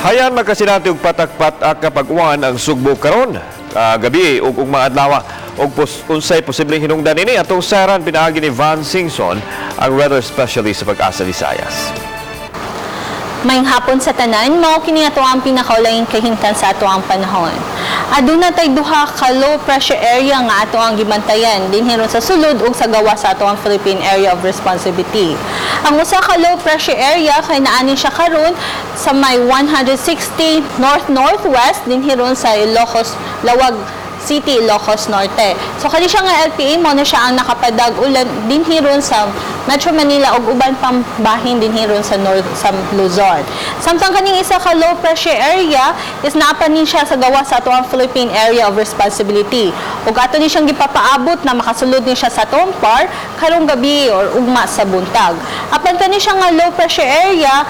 Hayan makasinati og patak-patak nga pag-uwan ang Sugbo karon gabi ug ugma adlaw. Ug unsay posibleng hinungdan ini, atong saran pinaagi ni Van Singson, ang weather specialist sa Pag-asa Visayas. Maayong hapon sa tanan, mao kini ato ang pinakaulahing kahimtang sa ato ang panahon. Aduna tay duha ka low pressure area nga ato ang gibantayan dinhi ron sa sulod ug sa gawas sa ato ang Philippine Area of Responsibility. Ang usa ka low pressure area kay naani siya karon sa may 160 north northwest dinhi ron sa Ilocos, Laoag City, Ilocos Norte. So kani siya nga LPA, mao na siya ang nakapadag ulan dinhi ron sa Metro Manila ug uban pang bahin dinhi ron sa North sa Luzon. Samtang kaning isa ka low pressure area is naa pa ni siya sa gawas sa atoang Philippine Area of Responsibility. Ug ato ni siyang gipapaabot na makasulod ni siya sa atong PAR karong gabi or ugma sa buntag. Apan kani siya nga low pressure area,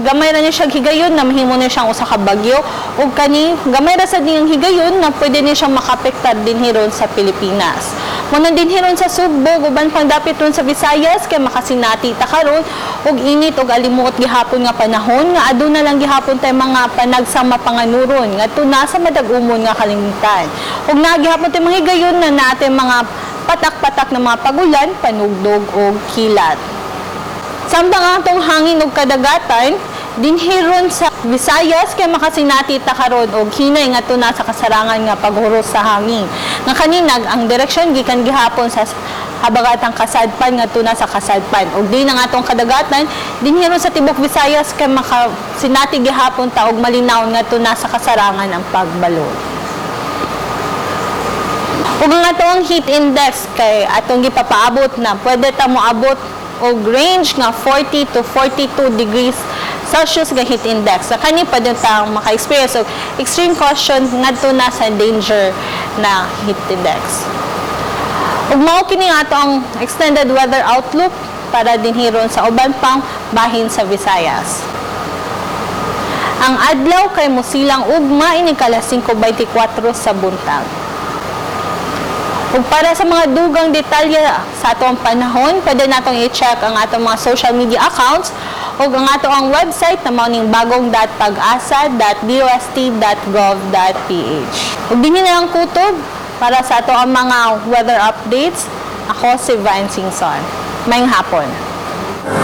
gamay ra ni siya higayon na mahimo ni siyang usa ka bagyo ug kani gamay ra sad niyang higayon na pwede ni siyang makapektar dinhi ron sa Pilipinas. Muna dinhi ron sa Sugbo, uban pang dapit ron sa Visayas kay makasinati ta karon og init ug alimuot gihapon nga panahon nga aduna lang gihapon tay mga panagsang mapanganuron ngadto na sa madag-umon nga kalimtan. Ug naa gihapon tay mga higayon na naa tay mga patak-patak na mga pagulan, panugdog ug kilat. Samtang ang atong hangin ug kadagatan, dinhi ron sa Visayas kay makasinati ta karon og hinay ngadto na sa kasarangan nga paghuros sa hangin. Nga kaninag ang direksyon gikan gihapon sa habagatang kasadpan ngadto na sa kasadpan. Ug di na nga atong kadagatan dinhi ron sa tibok Visayas kay makasinati gihapon ta og malinaw ngadto na sa kasarangan ang pagbalod. Ug ang atong heat index kay atong gipapaabot na pwede ta moabot og range nga 40 to 42 degrees Celsius nga heat index. Sa kani pwede ta maka-experience og extreme caution ngadto na sa danger na heat index. Ug mao kini nga ato ang extended weather outlook para dinhi ron sa uban pang bahin sa Visayas. Ang adlaw kay mosilang ugma inig alas 5:24 sa buntag. Ug para sa mga dugang detalye sa atong panahon, pwede natong i-check ang atong mga social media accounts ug ang ato ang website na mao ning bagong.pagasa.dost.gov.ph. Ug dinhi na lang kutob para sa ato ang mga weather updates. Ako si Van Singson. Maayong hapon.